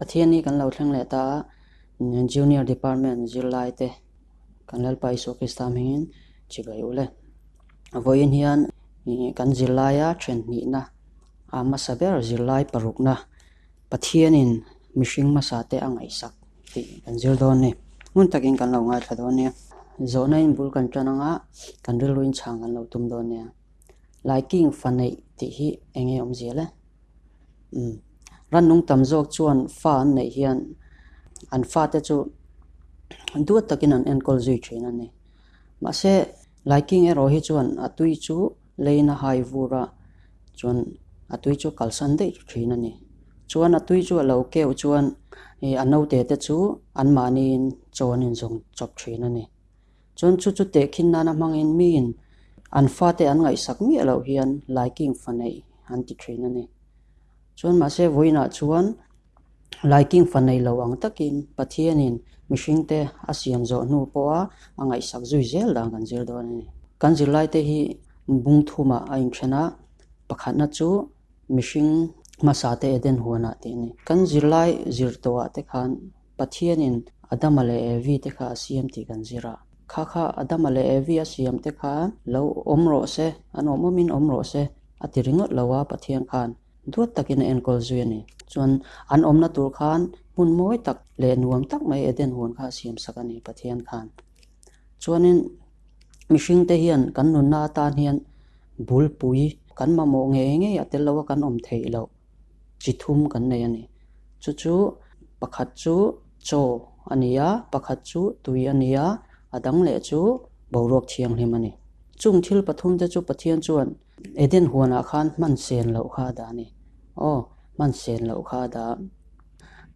Pathian hi kan lo thleng leh ta a, Junior Department zirlai te kan Lalpa Isua Krista hmingin chibai u le. Vawiin hian kan zirlaia then hnihna a hmasa ber zirlai parukna Pathianin mihring hmasa te a ngaihsak tih kan zir dawn a ni. Hmun takin kan lo ngaithla dawn nia. Zawhna in bul kan tan anga kan rilruin chhang kan lo tum dawn nia. Laiking fa neih tih hi eng nge awmzia le? Umm. Rannung tam zawk chuan fa an neih hian an fate chu duat takin an enkawl zui thin a ni. Mahse, laiking erawh hi chuan a tui chu leiin a hai vur a, chuan a tui chu kalsan daih thin a ni. Chuan a tui chu a lo keuh chuan ih a naute te chu anmahniin chaw an inzawng chawp thin a ni. Chuan chu chu tehkhin nana hmangin miin an fate an ngaihsak miah loh hian laiking fa neih an ti thin a ni. Chuan mahse vawiinah chuan laiking fa nei lo ang takin Pathianin mihringte a siam zawh hnu pawha a ngaihsak zui zel dan kan zir dawn a ni. Kan zirlaite hi bung thumah a inthen a, pakhatna chu mihring hmasate Eden huanah tih a ni. Kan zirlai zir tawhah te khan Pathianin Adama leh Evi te kha a siam tih kan zir a. Kha kha Adama leh Evi a siam te kha lo awm rawh se, an awm awmin awm rawh se a ti ringawt lo a, Pathian khan duat takin a enkawl zui a ni. Chuan an awmna tur khan hmun mawi tak leh nuam tak mai Eden huan kha a siam sak a ni Pathian khan. Chuanin mihringte hian kan nunna atan hian bulpui kan mamawh ngei ngei a tel lo a kan awm theih loh. chi thum kan nei a ni. Chu chu pakhat chu chaw a ni a, pakhat chu tui a ni a, a dang leh chu boruak thianghlim a ni. Chung thil pathum te chu Pathian chuan Eden huanah khan hman sen loh kha a dah a ni. Aw, hman sen loh kha a dah.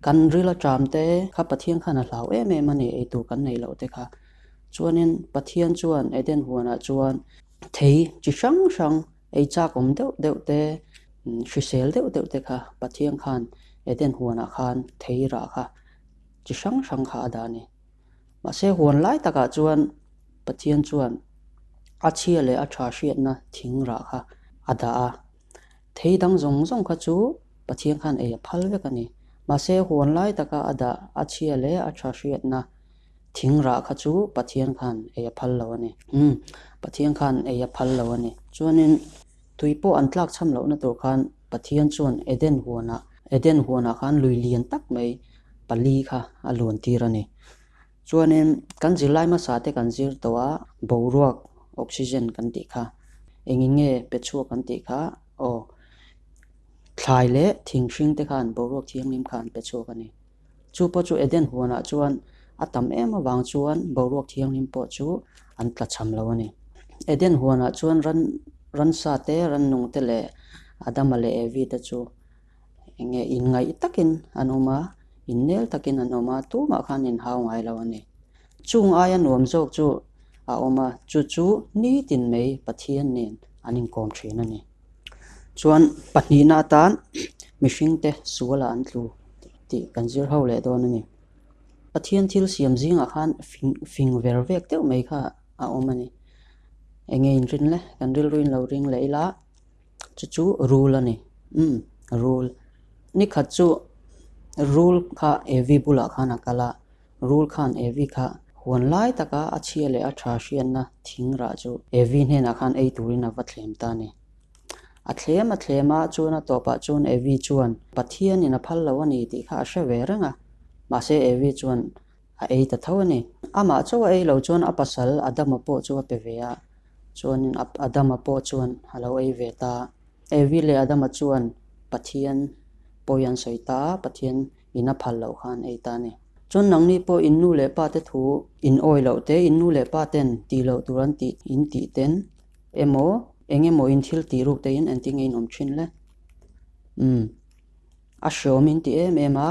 Kan ril aṭam te kha Pathian khan a hlau em em a ni, eitur kan neih loh te kha. Chuanin Pathian chuan Eden huanah chuan thei chi hrang hrang Ei chak awm deuh deuh te, hrisel deuh deuh te kha Pathian khan Eden huanah khan thei rah kha chi hrang hrang kha a dah a ni. Mahse huan lai takah chuan Pathian chuan a chhia leh a tha hriatna thing rah kha a dah a. Thei dang zawng zawng kha chu Pathian khan ei a phal vek a ni. Mahse huan lai taka a dah a chhia leh a tha hriatna Thing rah kha chu Pathian khan ei a phal lo a ni. Umm, Pathian khan ei a phal lo a ni. Chuanin tui pawh an tlak cham lohna tur khan Pathian chuan Eden huanah, Eden huanah khan lui lian tak mai pali kha a luan tir a ni. Chuanin kan zirlai hmasa te kan zir tawh a, boruak, oxygen, kan tih kha, engin nge pe chhuak kan tih kha, aw, thlai leh thing hring te khan boruak thianghlim kha an pe chhuak a ni. Chu pawh chu Eden huanah chuan a tam em avang chuan boruak thianghlim pawh chu an tla cham lo a ni. Eden huanah chuan ran ransa te, rannung te leh Adama leh Evi te chu eng nge inngaih takin an awm a, innel takin an awm a, tumah khan inhau ngai lo a ni. Chung aia nuam zawk chu a awm a, chu chu nitin mai Pathian nen an inkawm thin a ni. Chuan pahnihna atan mihringte sualah an tlu tih kan zir ho leh dawn a ni. Pathian thil siam zingah khan fing fing ver vek deuh mai kha a awm a ni. Eng nge in rin le? Kan rilru in lo ring leh ila chu chu rul a ni. Umm rul. Nikhat chu rul kha Evi bulah khan a kal a. Rul khan Evi kha huan lai taka a chhia leh a tha hriatna thing rah chu Evi hnenah khan ei turin a va thlem ta a ni. A thlem a thlem a, chuan a tawpah chuan Evi chuan Pathianin a phal lo a ni tih kha a hre ve reng a, mahse Evi chuan a ei ta tho a ni. Amah chauh a ei lo chuan a pasal Adama pawh chu a pe ve a, chuanin Adama pawh chuan a lo ei ve ta. Evi leh Adama chuan Pathian pawi an sawi ta a, Pathian in a phal loh khan ei ta a ni. Chuan nangni pawh in nu leh pa te thu in awi loh te, in nu leh pa ten tih loh tur an tih in tih ten emaw eng emaw in thil tih ruk te in engtin nge in awm thin le? Umm a hreawm in ti em em a,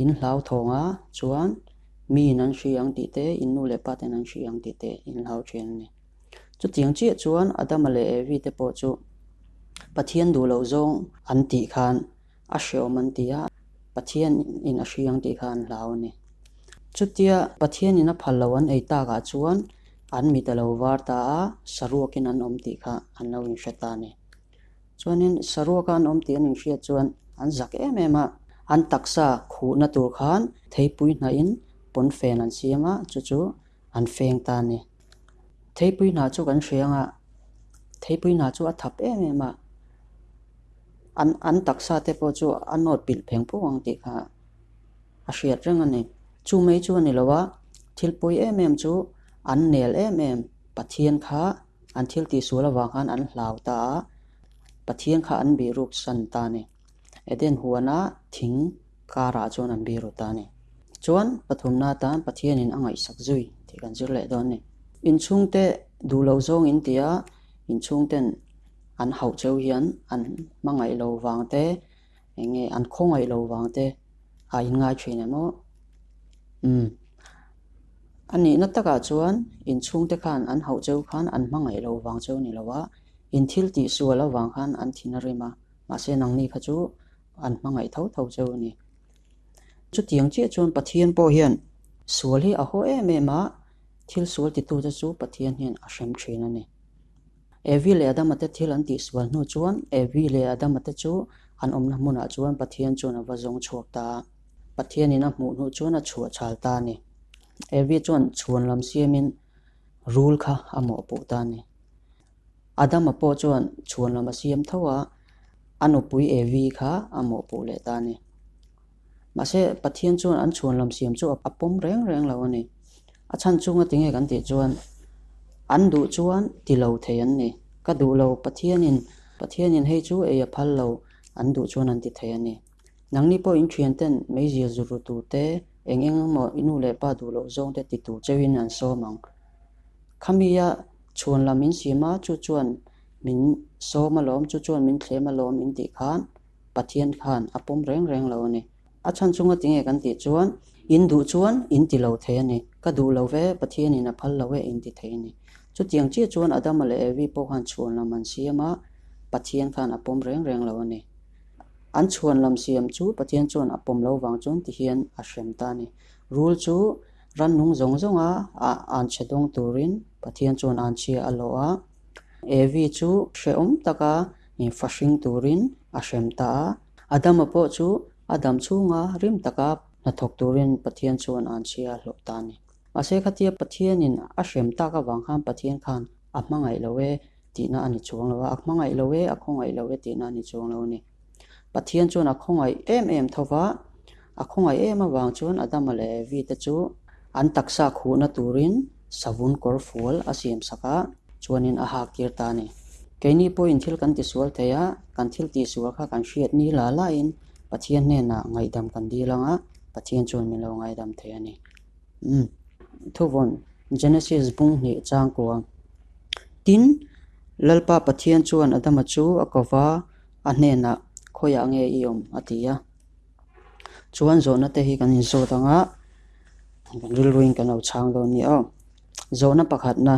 in hlau thawng a, chuan mi in an hri ang tih te, in nu leh pa ten an hri ang tih te in hlau thin a ni. Chutiang chiah chuan Adama leh Evi te pawh chu Pathian duh loh zawng an tih khan A hreawm an ti a, Pathian in a hriang tih kha an hlau a ni. Chutia Pathian in a phal lo an ei takah chuan an mit a lo var ta a, saruakin an awm tih kha an lo inhre ta a ni. Chuanin saruaka an awm tih an inhriat chuan an zak em em a, An taksa khuhna tur khan theipui hnahin pawnfen an siam a, chu chu an feng ta a ni. Theipui hnah chu kan hria ang a, theipui hnah chu a thap em em a, an an taksa te pawh chu a nawt pilh pheng phung ang tih kha a hriat reng a ni. Chu mai chu a ni lo a, thil pawi em em chu an nel em em, Pathian kha an thil tihsual avang khan an hlau ta a, Pathian kha an bihruk san ta a ni. Eden huana thing karah chuan an biru ta a ni. Chuan pathumna atan Pathianin a ngaihsak zui tih kan zir leh dawn a ni. Inchhungte duh loh zawng in tia inchhungten an hauh cheu hian an hmangaih lo vang te eng nge an khawngaih lo vang te a inngai thin em aw? Umm. A nihna takah chuan inchhungte khan an hauh cheu khan an hmangaih lo vang cheu ni lo a, in thil tihsual avang khan an thin a rim a. Mahse nangni kha chu an hmangaih tho tho cheu a ni. Chutiang chiah chuan Pathian pawh hian sual hi a haw em em a, thil sual titute chu Pathian hian a hrem thin a ni. Evi leh Adama te thil an tihsual hnu chuan Evi leh Adama te chu an awmna hmunah chuan Pathian chuan a va zawng chhuak ta a. Pathianin a hmuh hnu chuan a chhuah chhal ta a ni. Evi chuan chhuan lam siamin rul kha a mawhpuh ta a ni. Adama pawh chuan chhuan lam a siam tho a, a nupui Evi kha a mawhpuh leh ta a ni. Mahse, Pathian chuan an chhuan lam siam chu a pawm reng reng lo a ni. A chhan chunga tinge kan tih chuan, an duh chuan ti lo thei an ni. Ka duh lo, Pathianin, Pathianin hei chu ei a phal lo, an duh chuan an ti thei a ni. Nangni pawh in thianten meizial zu ru tur te, eng eng emaw i nu leh pa duh loh zawng te ti tur cheuhin an sawm ang. Khamia Chhuan lam in siam a, chu chuan min sawm alawm, chu chuan min thlem alawm in tih khan Pathian khan a pawm reng reng lo a ni. A chhan chunga tinge kan tih chuan, in duh chuan in ti lo thei a ni, ka duh lo ve, Pathianin a phal lo e in ti thei a ni. Chutiang chiah chuan Adama leh Evi pawh khan chhuan lam an siam a, Pathian khan a pawm reng reng lo a ni. An chhuan lam siam chu Pathian chuan a pawm lo vang chuan tihian a hrem ta a ni. Rul chu Rannung zawng zawnga anchhe dawng turin Pathian chuan anchhia a lawh a. Evi chu hrehawm taka fahring turin a hrem ta a. Adama pawh chu a dam chhunga rim taka hnathawk turin Pathian chuan anchhia a hlawh ta a ni. Mahse khatia Pathianin a hrem tak avang khan Pathian khan a hmangaih lo e tihna a ni chuang lo a, a hmangaih lo e, a khawngaih lo e tihna a ni chuang lo a ni. Pathian chuan a khawngaih em em tho va, a khawngaih em avang chuan Adama leh Evi te chu an taksa khuhna turin savun kawr fual a siam sak a, chuanin a hak tir ta a ni. Keini pawhin thil kan tisual thei a, kan thil tihsual kha kan hriat ni la laiin Pathian hnenah ngaihdam kan dil ang a, Pathian chuan min lo ngaidam thei a ni. Umm. Thuvawn, Genesis bung hnih changkua. Tin, Lalpa Pathian chuan Adama chu a ko va, a hnenah, Khawiah nge i awm? a ti a. Chuan zawhna te hi kan inzawt ang a, kan rilruin kan lo chhang dawn nia aw. Zawhna pakhatna,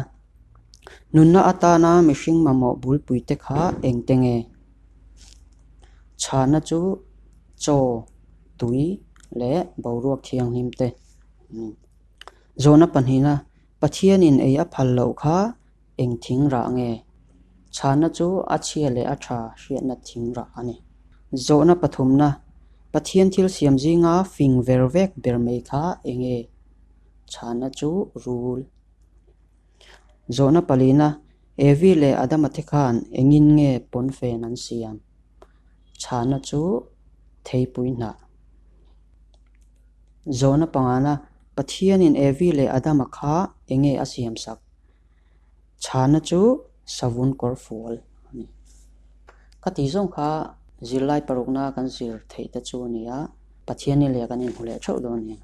Nunna atana mihring mamawh bulpui te kha eng te nge? Chhana chu chaw, tui leh boruak thianghlim te. Zawhna pahnihna, Pathianin ei a phal loh kha eng thing rah nge? Chhana chu a chhia leh a tha hriatna thing rah a ni. Zawhna pathumna, Pathian thil siam zinga fing ver vek ber mai kha eng nge? Chhana chu rul. Zawhna palina, Evi leh Adama te khan engin nge pawnfen an siam? Chhana chu theipui hnah. Zawhna pangana, Pathianin Evi leh Adama kha enge a siamsak? Chhana chu savun kawr fual a ni. Ka tih zawng kha zirlai parukna kan zir theih te chu a ni a, Pathian i leh kan inhmu leh theuh dawn a ni.